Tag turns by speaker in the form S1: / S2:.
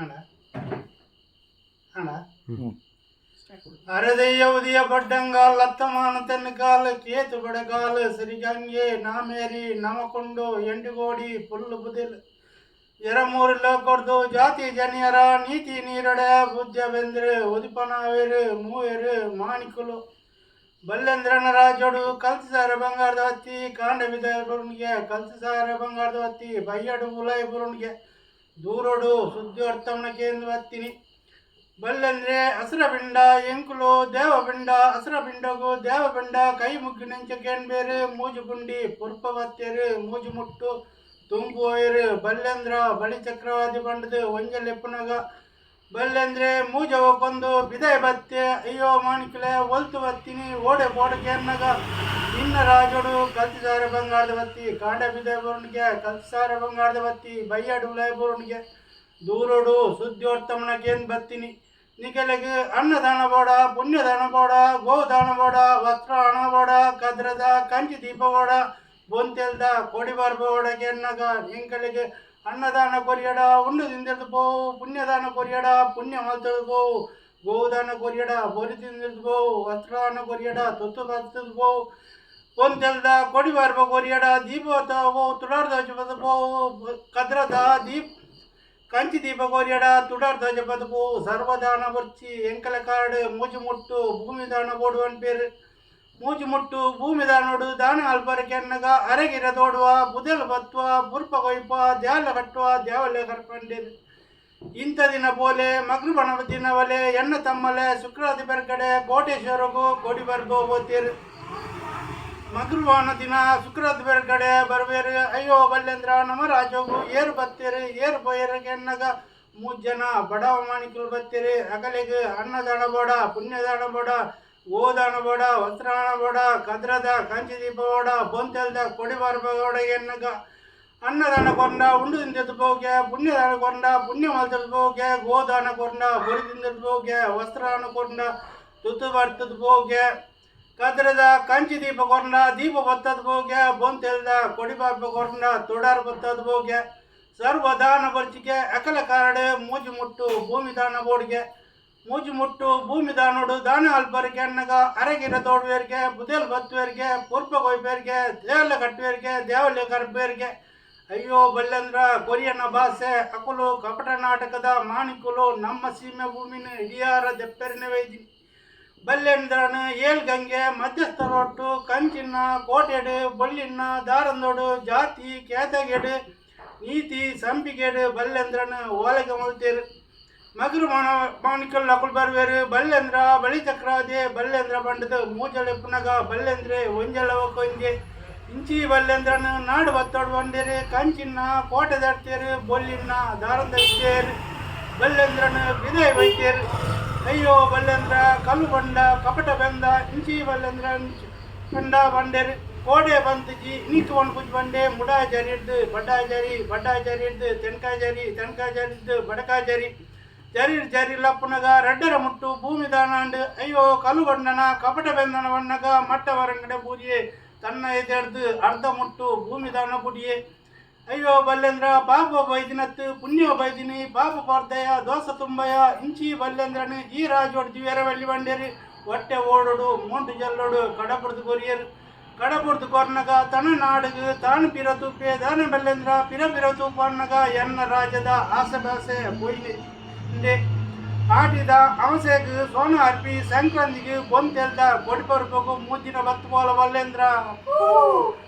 S1: ಅಣ್ಣ ಅಣ್ಣ. ಅರದಯ್ಯ ಉದಿಯ ಬಡ್ಡಂಗಾಲ್ ಲತ್ತಮಾನ ತೆನ್ಕಾಲ್ ಕೇತು ಬಡಗಾಲ್ ಸಿರಿಗಂಗೆ ನಾಮೇರಿ ನಮಕೊಂಡು ಎಂಡುಗೋಡಿ ಪುಲ್ಲು ಬುದಿಲ್ ಎರಮೂರಿಲ್ಲ ಕೊಡ್ದು ಜಾತಿ ಜನಿಯರ ನೀತಿ ನೀರಡೆ ಬುದ್ಧ ಬೆಂದ್ರೆ ಉದಿಪನಾವೇರು ಮೂವೇರು ಮಾಣಿಕುಲು ಬಲ್ಲೇಂದ್ರನ ರಾಜೋಡು ಕಲ್ತಿಸಾರ ಬಂಗಾರದ ಹತ್ತಿ ಕಾಂಡ ಬಿದ ಬರುಣಿಗೆ ಕಲ್ತಿಸಾರ ಬಂಗಾರದ ಹತ್ತಿ ಬಯ್ಯಡು ಉಲಾಯಿ ಬರುಣಿಗೆ ದೂರೋಡು ಸುದ್ದಿ ಅರ್ಥವನ ಕೇಂದ್ರ ಹತ್ತಿನಿ. ಬಲ್ಲೆಂದ್ರೆ ಹಸಿರಬಿಂಡ ಎಂಕುಲು ದೇವಬಿಂಡ ಹಸಿರಬಿಂಡಗು ದೇವಬಿಂಡ ಕೈ ಮುಗ್ಗಿನಂಚ ಕೇಣ್ಬೇರು ಮೂಜುಗುಂಡಿ ಪುರ್ಪ ಬತ್ತೇರು ಮೂಜು ಮುಟ್ಟು ತುಂಬುವೈರು. ಬಲ್ಲೇಂದ್ರ ಬಳಿ ಚಕ್ರವಾದಿ ಬಂಡದು ಒಂಜಲೆಪ್ಪುನಗ ಬಲ್ಲೆಂದ್ರೆ ಮೂಜವ ಕೊಂದು ಬಿದೈ ಬತ್ತೆ. ಅಯ್ಯೋ ಮಾಣಿಕಲೆ, ಒಲ್ತು ಬತ್ತೀನಿ, ಓಡೆ ಬೋಡಕ್ಕೆ ಅನ್ನಗ ನಿನ್ನ ರಾಜೋಡು ಕಲ್ತಿಸಾರ ಬಂಗಾರದ ಬತ್ತಿ ಕಾಂಡ ಬಿದೈ ಬರುಣಿಗೆ ಕಲ್ತಿಸಾರ ಬಂಗಾರದ ಬತ್ತಿ ಬಯ್ಯಾಡು ಉಲಾಯ ಬರುಣಿಗೆ ದೂರೋಡು ಸುದ್ದಿಯೋರ್ತಮನಕೇನ್ ಬತ್ತೀನಿ. ನಿಕಲೆಗ್ ಅನ್ನದಾನ ಬೋಡ, ಪುಣ್ಯದಾನ ಬೋಡ, ಗೋದಾನ ಬೋಡ, ವಸ್ತ್ರ ಹಣ ಬೋಡ, ಕದ್ರದ ಕಂಚಿ ದೀಪ ಬೋಡ, ಬೊಂತೆಲ್ದ ಕೊಡಿಬಾರ್ಬ ಬೋಡಗೆ ಎನ್ನಗ ಎಂಕಲೆಗ್ ಅನ್ನದಾನ ಕೊರಿಯಡ ಉಂಡು ತಿಂದಿರ್ದು ಪೋವು, ಪುಣ್ಯದಾನ ಕೊರಿಯಡ ಪುಣ್ಯ ಮಲ್ತದು ಪೋವು, ಗೋದಾನ ಕೊರಿಯಡ ಬೊರಿ ತಿಂದಿರ್ದು ಪೋವು, ವಸ್ತ್ರದಾನ ಕೊರಿಯಡ ತುತ್ತು ಬರ್ತದ ಪೋವು, ಬೊಂತೆಲ್ದ ಕೊಡಿಬಾರ್ಬ ಕೊರಿಯಡ ದೀಪ ಹೋವು, ತುಡಾರ್ ಧ್ವಜ ಪೋವು, ಕದ್ರದ ದೀಪ ಕಂಚಿ ದೀಪ ಕೊರಿಯಡ ತುಡಾರ್ ಧ್ವಜ ಪೋವು. ಸರ್ವದಾನ ಬೊರ್ಚಿ ಎಂಕಲ ಕಾಡು ಮೂಜು ಮುಟ್ಟು ಭೂಮಿ ದಾನ ಬೋಡುವನ್ ಪೇರು. ಮೂಜು ಮುಟ್ಟು ಭೂಮಿ ದಾನೋಡು ದಾನ ಅಲ್ಪರ ಕೆನ್ನಗ ಅರಗಿರ ತೋಡುವ ಬುದೆಲ್ ಬತ್ವ ಬುರ್ಪ ಕೊಯ್ಪ ದ್ಯಾಲ ಕಟ್ಟುವ ದೇವಲೆ ಕರ್ಪಂಡಿರ್. ಇಂಥ ದಿನ ಪೋಲೆ ಮಗ್ರು ಬಣ ದಿನವಲೆ ಎಣ್ಣ ತಮ್ಮಲೆ ಶುಕ್ರಾದಿ ಬೆರ್ಗಡೆ ಕೋಟೇಶ್ವರಗು ಕೊಡಿ ಬರ್ಗೋ ಬೋತೀರ್. ಮಗ್ರುವಾನ ದಿನ ಶುಕ್ರಾದಿ ಬೆರ್ಗಡೆ ಬರ್ಬೇರು. ಅಯ್ಯೋ ಬಲ್ಲೇಂದ್ರ, ನಮ್ಮ ರಾಜಗು ಏರು ಬತ್ತೀರು, ಏರು ಪೋಯರು ಕೆನ್ನಗ ಮೂರು ಜನ ಬಡವ ಮಾಣಿಕರು ಬತ್ತೀರಿ. ಅಗಲಿಗೆ ಅನ್ನದಾನ ಬೋಡ, ಪುಣ್ಯದಾನ ಬೋಡ, ಗೋದಾನ ಬೋಡ, ವಸ್ತ್ರಾಣ ಬೋಡ, ಕದ್ರದ ಕಾಂಚಿ ದೀಪ ಬೋಡ, ಬೊಂತೆಲ್ದ ಕೊಡಿ ಬೋಡ ಎನ್ನಗ ಅನ್ನದಾನ ಕೊಂಡ ಉಂಡು ತಿಂದಿದ್ದು ಪೋಗೆ, ಪುಣ್ಯದಾನ ಕೊಂಡ ಪುಣ್ಯ ಮಲ್ತದ್ದು ಪೋಗೆ, ಗೋದಾನ ಕೊಂಡ ಬೊರಿ ತಿಂದಿದ್ದು ಪೋಗೆ, ವಸ್ತ್ರಾನ ಕೊಂಡ ತುತ್ತು ಬರ್ತದ ಪೋಗೆ, ಕದ್ರದ ಕಂಚಿ ದೀಪ ಕೊರ್ನ ದೀಪ ಬತ್ತದ ಪೋಗೆ, ಬೊಂತೆಲ್ದ ಕೊಡಿ ಬಾರ್ಬ ಕೊರ್ನ ತುಡಾರ್ ಬತ್ತದ ಪೋಗೆ. ಸರ್ವದಾನ ಬರ್ಚಿಗೆ ಅಕಲ ಕಾರಡು ಮೂಜು ಮುಟ್ಟು ಭೂಮಿ ದಾನ ಬೋಡ್ಗೆ. ಮೂಜು ಮುಟ್ಟು ಭೂಮಿ ದಾನೋಡು ದಾನ ಅಲ್ಪರಿಗೆ ಅನ್ನಗ ಅರಗಿರ ತೋಡುವೇರಿಗೆ ಬುದೆಲ್ ಬತ್ತುವೇರಿಗೆ ಪುರ್ಪ ಕೊಯ್ಪೇರಿಗೆ ದೇವಲ ಕಟ್ಟುವೇರಿಗೆ ದೇವಲ್ಯ ಕರ್ಬೇರಿಗೆ. ಅಯ್ಯೋ ಬಲ್ಲೇಂದ್ರ, ಕೊರಿಯನ ಭಾಷೆ ಅಕುಲು ಕಪಟ ನಾಟಕದ ಮಾಣಿಕುಲು ನಮ್ಮ ಸೀಮೆ ಭೂಮಿನ ಇಡಿಯಾರ ದೆಪ್ಪೆರಿನ ವೈದಿ. ಬಲ್ಲೇಂದ್ರನ ಏಲ್ ಗಂಗೆ ಮಧ್ಯಸ್ಥರೊಟ್ಟು ಕಂಚಿನ ಕೋಟೆಡು ಬೊಳ್ಳಿನ ದಾರಂದೋಡು ಜಾತಿ ಕೇತಗೆಡು ನೀತಿ ಸಂಪಿಗೆಡು ಬಲ್ಲೇಂದ್ರನ ಓಲೆಗೆ ಮಲ್ತೇರು. ಮಗುರು ಮಾಣ ಮಾಣಿಕಲ್ ಅಕುಲ್ ಬರ್ವೇರು. ಬಲ್ಲೇಂದ್ರ ಬಳಿ ಚಕ್ರಾದೆ ಬಲ್ಲೇಂದ್ರ ಬಂಡದು ಮೂಜಲೆ ಪುನಗ ಬಲ್ಲೇಂದ್ರೆ ಒಂಜಲವ ಕೊಂಜೆ ಇಂಚಿ ಬಲ್ಲೇಂದ್ರನ ನಾಡು ಬತ್ತೋಡು ಬಂಡೇರು. ಕಂಚಿನ್ನ ಕೋಟೆ ದಡ್ತೇರು, ಬೊಲ್ಲಿನ್ನ ದಾರಂದ ಇತ್ತೇರು, ಬಲ್ಲೇಂದ್ರನ ಬಿದೈ ವೈದ್ಯರು. ಅಯ್ಯೋ ಬಲ್ಲೇಂದ್ರ, ಕಲ್ಲು ಬಂಡ ಕಪಟ ಬೆಂದ ಇಂಚಿ ಬಲ್ಲೇಂದ್ರ ಕಂಡ ಬಂಡೇರು. ಕೋಡೆ ಬಂತಜಿ ಇನಿಕ್ ಒಣಪುಜ್ ಬಂಡೆ ಮುಡಾ ಜರಿ ಹಿಡ್ದು ಬಡ್ಡಾ ಜರಿ, ಬಡ್ಡಾ ಜರಿ ಹಿಡ್ದು ತೆನ್ಕಾಯಿ ಜರಿ, ತೆನ್ಕಾಯಿ ಜರಿ ಹಿಡ್ದು ಬಡಕಾ ಜರಿ, ಜರಿ ಜರಿ ಲಪ್ಪುನಗ ರಡ್ಡರ ಮುಟ್ಟು ಭೂಮಿ ದಾನಾಂಡು. ಅಯ್ಯೋ ಕಲ್ಲು ಬಂಡನ ಕಪಟ ಬೆಂದನ ಬಣ್ಣಗ ಮಟ್ಟ ವರಂಗಡೆ ಪೂಜೆ ತನ್ನ ಎದೆಡ್ದು ಅರ್ಧ ಮುಟ್ಟು ಭೂಮಿ ದಾನ ಪುಡಿಯೆ. ಅಯ್ಯೋ ಬಲ್ಲೇಂದ್ರ, ಪಾಪ ಬೈದಿನತ್ತು ಪುಣ್ಯ ಬೈದಿನಿ, ಪಾಪ ಪಾರ್ದಯ ದೋಸ ತುಂಬಯ ಇಂಚಿ ಬಲ್ಲೇಂದ್ರನು ಈ ರಾಜೋಡು ದಿವ್ಯರ ಬಳ್ಳಿ ಬಂಡೇರಿ. ಹೊಟ್ಟೆ ಓಡೋಡು ಮೋಂಟು ಜಲ್ಲೋಡು ಕಡಪುಡ್ದು ಕೊರಿಯರು. ಕಡಪುಡ್ದು ಕೊರ್ನಗ ತನ ನಾಡುಗು ತಾನು ಪಿರ ತೂಪೆ ದಾನ ಬಲ್ಲೇಂದ್ರ ಪಿರ ಪಿರ ತೂಪನ್ನಗ ಎನ್ನ ರಾಜದ ಆಸೆ ಬಾಸೆ ಪೋಯಿನಿ. ಆಟಿದ ಅವಸೆಗ್ ಸೋನ ಅರ್ಪಿ ಸಂಕ್ರಾಂತಿಗೆ ಬೊಂತೆಲ್ದ ಕೊಡಿಪರ್ಪಗು ಮೂಜಿನ ಬತ್ತು ಪೋಲ ಬಲ್ಲೇಂದ್ರ.